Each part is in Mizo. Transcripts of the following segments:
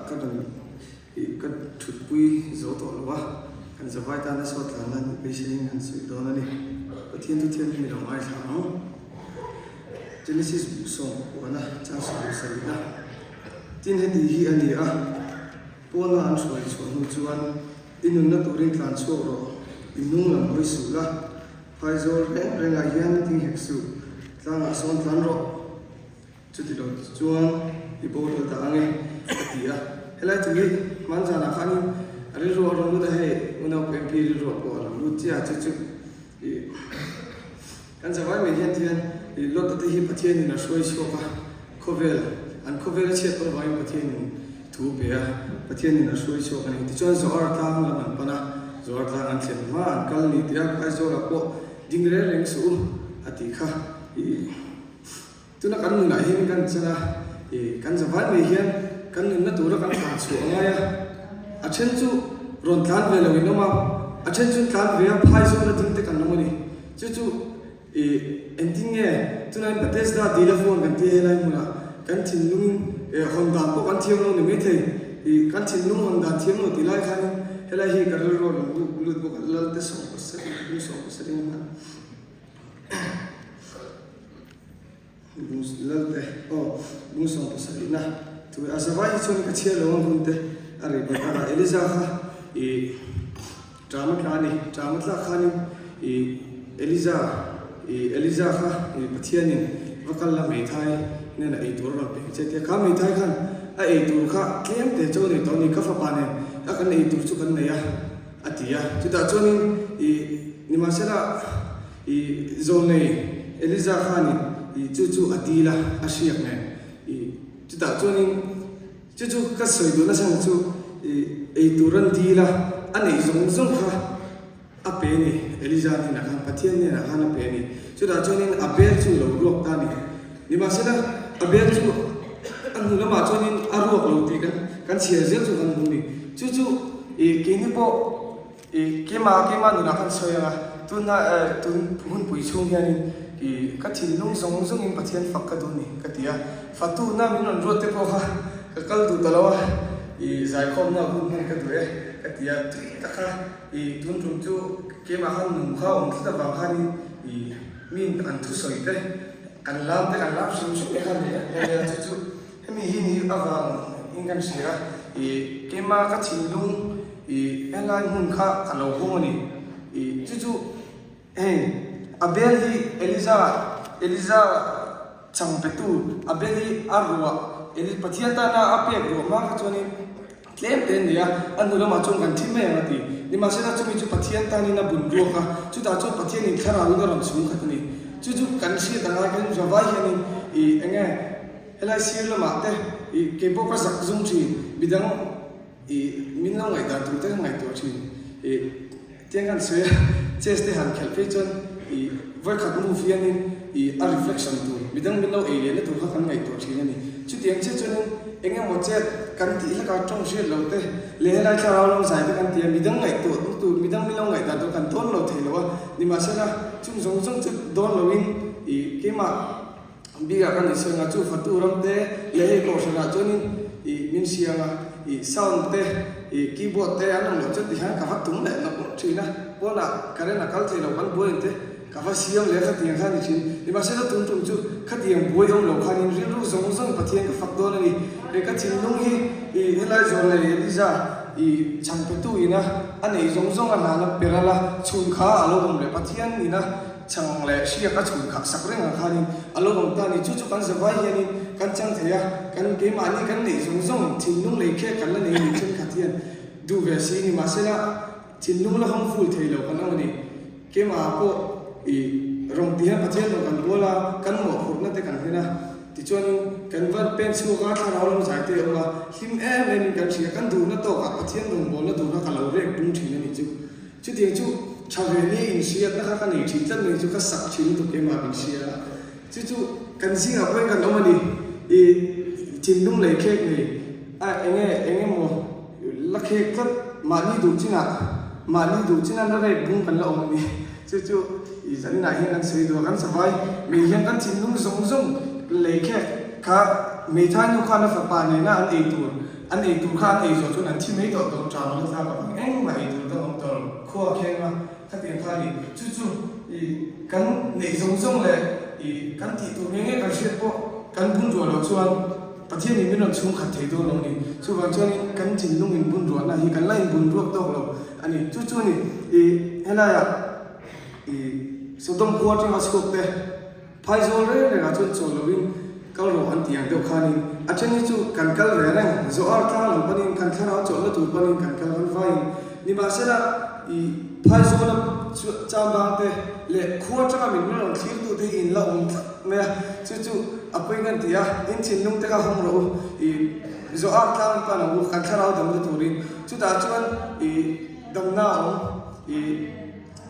ka rawn ih ka thutpui zo tawh lo a, kan zavai tana sawt tlanna nih beiseiin kan sawi dawn a ni. Pathian chu thiam hi mi lo ngaithla ang. Genesis bu sawm puana chang 70 na. Tin heti hi a ni a, pawna an hruai chhuah hnu chuan i nunna turin tlan chhuak rawh, i hnung lam hawi suh la, phaizawl reng rengah hian ding hek suh, tlangah sawn tlan rawh. Chuti lo chuan i boral ta ang e, ka ti a. Helai chu hi hman zanah khanin a rilru a rawn lut a, hei unau MP rilru ah pawh a rawn lut chiah a, chu chu ih kan zavai mai hian tihian ih Lot-a te hi Pathianin a hruai chhuak a, khawvel an khawvel a chhiat pawh avangin Pathianin thu pe a, Pathianin a hruai chhuak a ni. Tichuan Zoar tlang lam an pan a, Zoar tlang an thlen hma an kal ni tih a, Aizawlah pawh ding reng reng suh u a tih kha ih. Tuna kan nunah hian kan chan a, ih kan zavai mai hian kan nunna tura kan tlan chhuah a ngai a, a then chu rawn tlan ve lo in awm a, a then chu tlan ve a phai zawna ding te kan awm a ni. Chu chu ih engtin nge tunah Bethesda dila phone kan tia helai hmunah kan thinlung in hawn dan pawh kan thiam lo ni maithei, ih kan thinlung hawn dan thiam lo tih lai khanin helai hi ka rilru a rawn lut bawk a, Lalte sawmpasarih, Pu sawmpasarih in hman. Lalte aw bung 70 na chu a zavai hi chuan ka chhiar lo ang hun te a rei bawk a Eliza kha ih ṭam a tla a ni ṭam a tlak khanin ih Eliza ih Eliza kha ih Pathianin va kal la hmeithai hnenah ei tur a rawn pek che tia kha hmeithai khan a ei tur kha tlem te chaw nei tawh a ni ka fapa nen a kan ei tur chu kan nei a. A ti a. Chutah chuanin i nimahsela i zawnei Eliza khanin i chu chu a dil a, a hriak nen i chutah chuanin chu chu ka sawi duh nasa chu i ei tur an dil a, a neih zawng zawng kha a pe a ni. Eliza hnenah khan Pathian hnenah khan a pe a ni. Chutah chuanin a bel chu lo ruak ta a ni. Nimahsela a bel chu a hnu lamah chuanin a ruak lo tih kan kan chhiar zel chu kan hmu a ni. Chu chu ih keini pawh ih keimah keimah nunah khan sawi ang a, tuna eh tun hunpui chhung hianin ih ka thinlung zawng zawngin Pathian fak ka duh a ni ka ti a. Fatuna min rawn ruat te pawh kha ka kal duh ta lo a, ih zaikhawmna hun hman ka duh e ka ti a. Tui taka ih tun tum chu keimah khan nun kha awm tlat avang khanin ih mi an thusawi te Kan lam te kan lam hrim hrim te kha ni a nia chu chu hemi hi ni avang in kan hria ih keima ka thinlung ih helai hmun kha ka lo hawng a ni ih chu chu hei a bel hi Eliza Eliza chang pe tu a bel hi a ruah Eli Pathian tana a pek ruah hma kha chuanin Tlem te an nei a, a hnu lamah chuan kan thi mai ang a ti. Nimahsela chumi chu Pathian tanin a bun ruak a, chutah chuan Pathianin thlarauin a rawn chhung khat a ni. Chu chu kan hriat angai kan zavai hianin ih eng nge helai sir lamah te ih kei pawh ka zak zum thin, midang ih min lo ngaihdan tur te ka ngaihtuah thin ih. Tiang kan sawi a, chess te han khelh phei chuan ih vawikhat move hianin ih a reflection tur, midang min lo ei lehna tur kha kan ngaihtuah thin a ni. Chutiang chiah chuanin eng emaw chet kan tih hlekah tawng hriat lo te leh helai thlarau lam zai te kan ti a, midang ngaihtuah na tur, midang min lo ngaihdan tur kan dawn lo thei lo a, nimahsela chung zawng zawng chu dawn loin ih keimah Bikah kan insawi nga chu fatu ram te leh hei kohhranah chuanin ih min hriang a, ih sound te ih keyboard te an awm loh chuan tihian ka va tum leh nawk nawk thin a, pawnah current a kal thei lo kan buai ang te ka va siam leh khatiang kha a ni thin. Nimahsela tum tum chu khatiang buai awm lo khanin rilru zawng zawng Pathian ka fak dawn a ni. Hei ka thinlung hi ih helai zawn leh Eliza ih chhangpetu ina a neih zawng zawng a hlana peral a chhun kha a lo awm leh Pathian ina Chhang leh hriak a chhun khak sak reng ang khanin a lo awm ta a ni. Chu chu kan zavai hianin kan chang thei a, kan keimahni kan neih zawng zawng thinlung lei khek kan la nei ni thenkhat hian duh ve si ni. Mahsela thinlung la hawng ful thei lo kan awm a ni. Keimahah pawh ih rawng ti hian Pathian rawng kan bual a, kan mawhphurhna te kan hlen a. Tichuanin kan va pen chhuak a, thlarau lam zai te a awm a, hlim em emin kan hria. Kan duhna tawkah Pathian rawngbawlna duhna ka lo rek bung thin a nih chu. Chutiang chu tha ve ni inhriatna kha ka nei thin tlat mai chu ka sak thin lutuk keimah min hria a, chu chu kan zingah pawhin kan awm a ni, i thinlung lei khek nei a enge eng emaw la khek tlat mahni duh chinah mahni duh china la rek bung kan la awm a ni, chu chu i zaninah hian kan sawi duh a, kan savai mei hian kan thinlung zawng zawng lei khek kha hmeithai nu khan a fapa nena an ei tur. An ei tur kha an ei zawh chuan an thi mai tawh dawn ṭam a la tlak avang engmah ei tur dang awm tawh lo. Khua a kheng a, khatiang kha a ni. Chu chu i kan neih zawng zawng leh i kan tih tur nge nge kan hriat pawh kan bun ruah loh chuan Pathianin min rawn chhungkhat thei dawn lo a ni. Chuvang chuanin kan thinlung inbun ruahna hi kan la inbun ruak tawk lo a ni. Chu chu a ni i helaiah i Sodom khua atanga chhuak te, Phaizawl reng rengah chuan chawl loin kal rawh an ti ang deuh khanin a then hi chu kan kal ve reng, Zoar tlang lo panin kan thlarau chawlhna tur panin kan kal kan vaiin. Nimahsela i Phaizawla chambang te leh khua atanga min rawn thlirtu te hi in la awm tlat mai a, chu chu a pawi ngan ti a, in thinlung te kha hawng rawh u, i Zoar tlang i pan ang u kan thlarau damna turin chutah chuan i damna a awm i.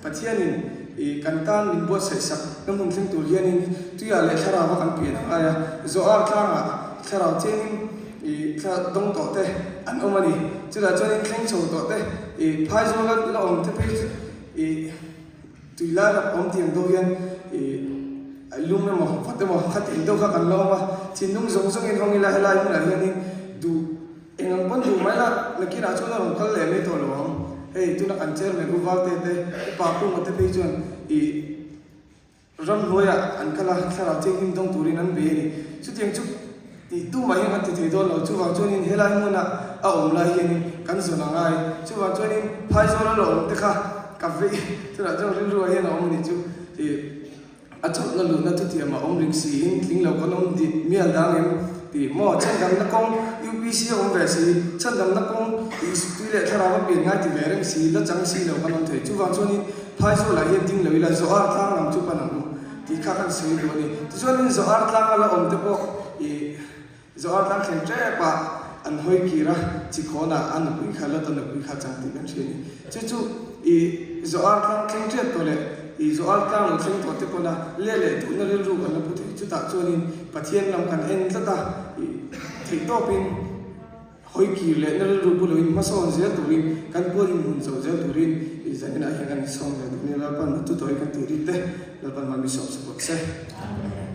Pathianin i kan tan min buatsaih sak na hmun thleng tur hianin tuiah leh thlarau a kan pian ang aia Zoar tlangah thlarau chengin i thla dawng tawh te an awm a ni. Chutah chuanin thleng chho tawh te i phaizawl a la awm te phei chu i tui lai rap awm tiang deuh hian i lum emaw vat emaw khatiang deuh kha kan la awm a. Thinlung zawng zawngin hawng ila helai hmunah hianin duh Eng ang pawn duh mai la, nakinah chuan a rawn kal leh mai tawh lo ang. Hei, tuna kan chairman U Valte te, Upa Kunga te phei chuan i ramhnuaiah an kal a, thlarau thianghlim dawng turin an bei a ni. Chutiang chu tih tumah hian kan ti thei dawn lo. Chuvang chuanin helai hmuna a awm lai hianin kan zawn a ngai. Chuvang chuanin phaizawla la awm te kha ka vei, tunah chuan rilruah hian a awm a nih chu. I. A chawlhna luhna thutiam a awm ring siin tling lo kan awm dih mial dang em tih maw? Chhandamna kawng UPC a awm ve si, chhandamna kawng tih tui leh thlarau a pian ngai ti ve reng si, la chang si lo kan awm thei. Chuvang chuanin Phaizawlah hian ding lo ila Zoar tlang lam chu pan ang u tih kha kan sawi duh a ni. Tichuanin Zoar tlanga la awm te pawh ih. Zoar tlang thleng tep a, an hawi kir a, Chikhawnah a nupui kha Lota nupui kha chang tih kan hria a ni. Chu chu i Zoar tlang thleng tep tawh leh i Zoar tlang lo thleng tawh te pawna leh leh duhna rilru kan la pu thei. Chutah chuanin Pathian lam kan en tlat a, i theihtawpin hawi kir lehna rilru pu loin hmasawn zel turin kan puan inhmun chho zel turin i zaninah hian kan insawm ve duh nia Lalpan hmatu tawhin kan tih rit te Lalpan hmai mi sawm support se. Amen.